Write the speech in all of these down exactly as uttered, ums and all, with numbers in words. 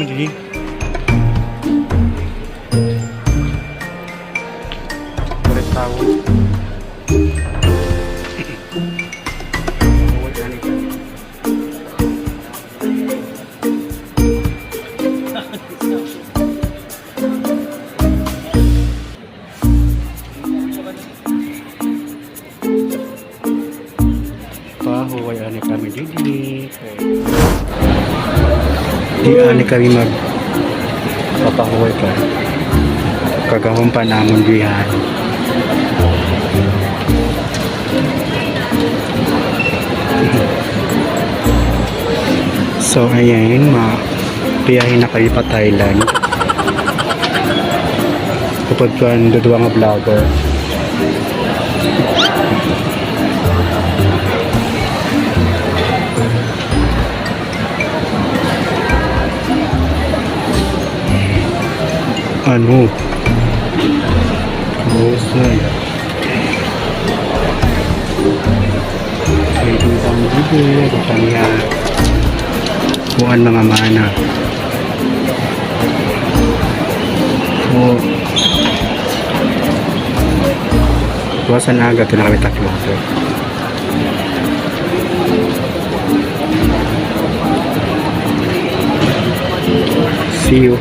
Hindi. Kulit tao. Pahuway anay kami didi. Di anay kami magpapahuway pa. Kagahom pa namon dihan. So, ayan, ma-, biyahe na kami pa Thailand. Upod ko an duduha nga vlogger. Ano? Bosan. Ay, di ba ang bibig? Kanya. Kuan mga mana. O. Buwas an aga, ito na kami takbo. See you.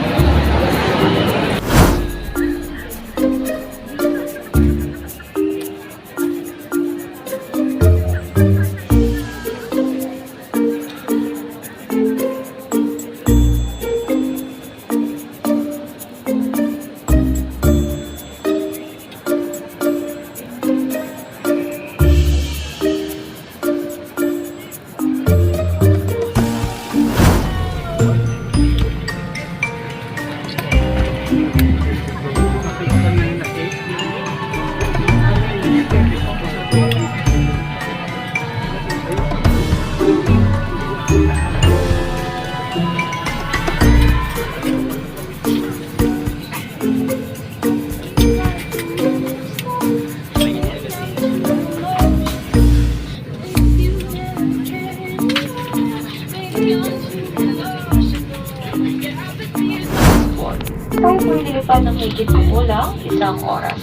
Tayo po'y lilipad ng higit kumulang isang oras.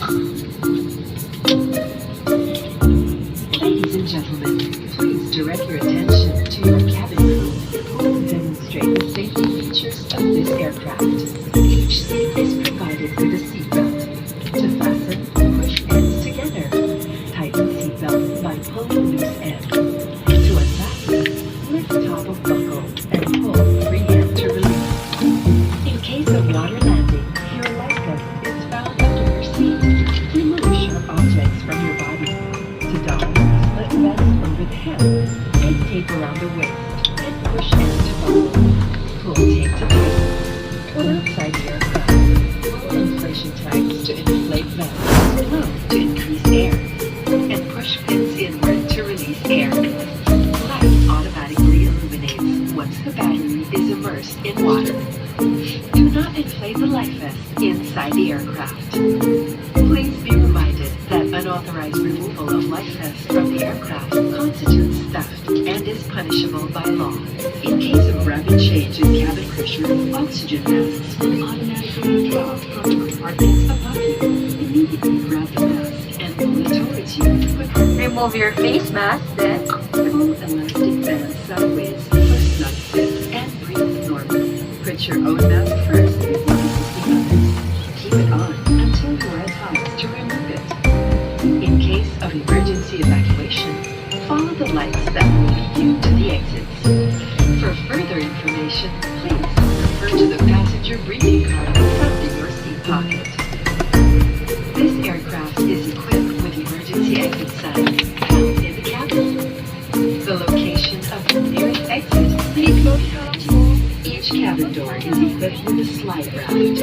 Ladies and gentlemen, please direct your attention to your cabin crew, who will demonstrate the safety features of this aircraft. Each seat is provided with a seat belt. To fasten, push ends together. Tighten seat belt by pulling loose ends. To unfasten, lift top of buckle and pull free end to release. In case of water landing, your life vest is found under your seat. Remove sharp objects from your body. To don, slip vest over the head. Take tape around the waist and push end to buckle. Pull tape to tighten. When outside the aircraft, pull inflation tabs to inflate vest below to increase air, and push pins inward to release air. Light automatically illuminates once the battery is immersed in water. Do not inflate the life vest inside the aircraft. Please be reminded that unauthorized removal of life vests from the aircraft constitutes theft and is punishable by law. In case of rapid change in cabin pressure, oxygen masks will automatically drop from the compartments above you. Immediately grab the mask and pull it over your face mask, then pull elastic band sideways for Nonsense and breathe normal. Put your own mask first before assisting others. Keep it on until you are advised to remove it. In case of emergency evacuation, follow the lights that will lead you to the exits. For further information, please refer to the passenger briefing card in front of your seat pocket. This aircraft is equipped with emergency exit signs found in the cabin. The location of the nearest exit may be found. Each cabin door is equipped with a slide raft.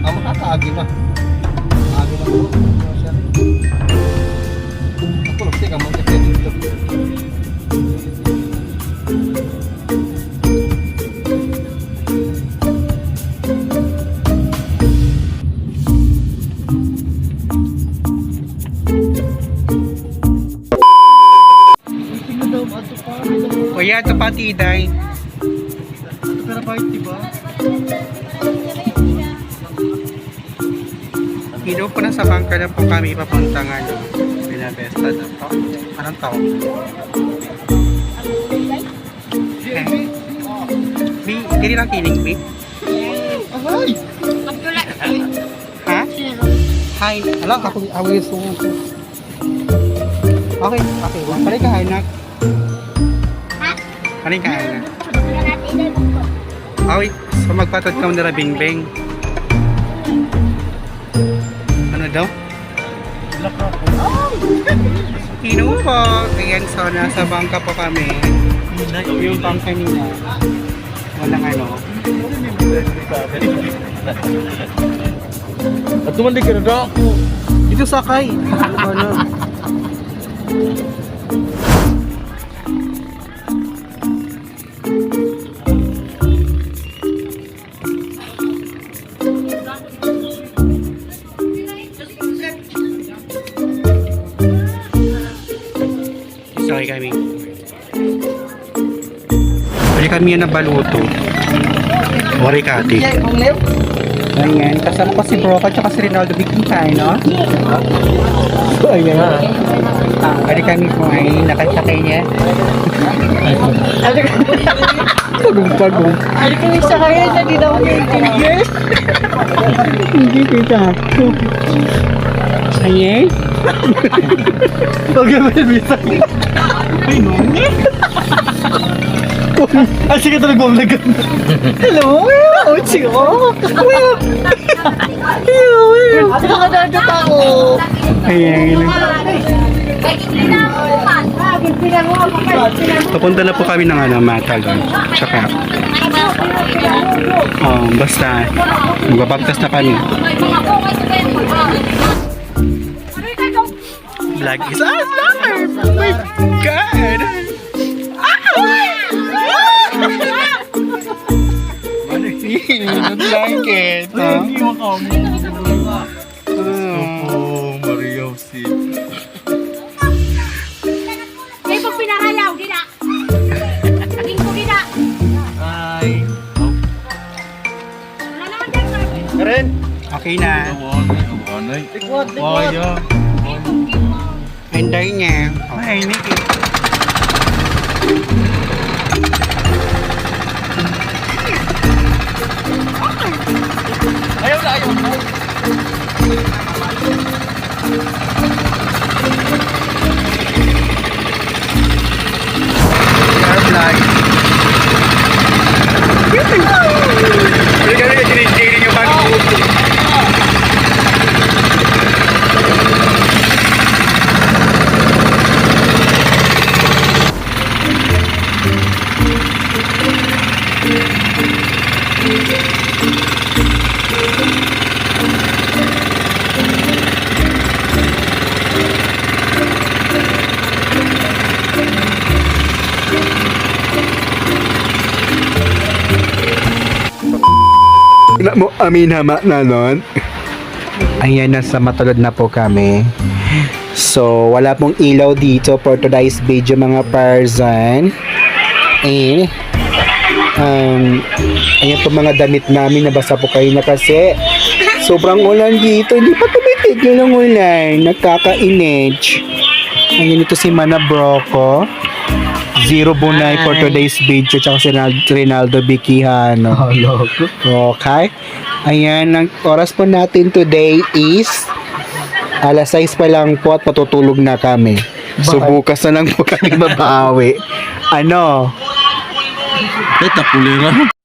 Amo ka, kaagi na. Kaagi na po. Ako, nagteka, magkakita dito. Kuya, ito pa, Tiday. Pero bakit, di ba? Hino po, nasa bangka na po kami papunta nga, ano, Buenavista na po. Anong tawag? Eh, Bi, diri lang kining, Bi. Aray! Ha? Hi. Ala, ako, ako yung suso. Okay, okay. Pareha ka, hi, nak. Pareha ka, hi, nak. Okay, so magpatod ka nira, Bingbing. Ano daw? Hino po. Ayan, so nasa bangka po kami. Yung bangka nila. Walang ano. At tumandi ka na daw ako. Dito sakay. Ano ba na? Sakay kami. Waray kami nga nabaluto. Waray kati. Ayan, kasama ko si Broca tsaka si Rinaldo Bigintay, no? So, ayan. Waray kami po ay nakasakay niya. Pagong-pagong. Ay, kami sa kaya na din ako nineteen years. Hindi kita. Ayan. Okay, may bisa. Ay, no. Ay, sige, talaga, wala ka. Hello? Oh, sige. Hello, hello. Nakadadot ako. Ayan. Papunta na po kami ng, ano, Matalon. Tsaka, oh, basta, magbabaktas na kami. Vlog is awesome! Oh my God! Ah! Blanket, ha? Ay, Maria Jose. Kay pag pinarayaw, dila. Lingko, dila. Ay. Wala naman dyan, sir. Karen? Okay na. Awanay, awanay. Likwad, likwad. Waya. Ay, hindi niya. Ay, hindi. Ayaw na, ayaw na. We are flying. Pwede kami na kinikilig yung pag- Na mo, amin hama na nun. Ayan, nasa Matulod na po kami. So, wala pong ilaw dito for today's video, mga person. And, um, ayan po mga damit namin, nabasa po kayo na kasi sobrang ulan dito. Hindi pa tumitigil ang ulan. Nakakainit. Ayan, ito si Mana Broco. Zero Bunay for today's video, tsaka si Rinal-, Rinaldo Bikihano. Oh, loko. Okay. Ayan, ang oras po natin today is alas sais pa lang po at patutulog na kami. So, bukas na lang po kami babawi. Ano? Ay, tapulira.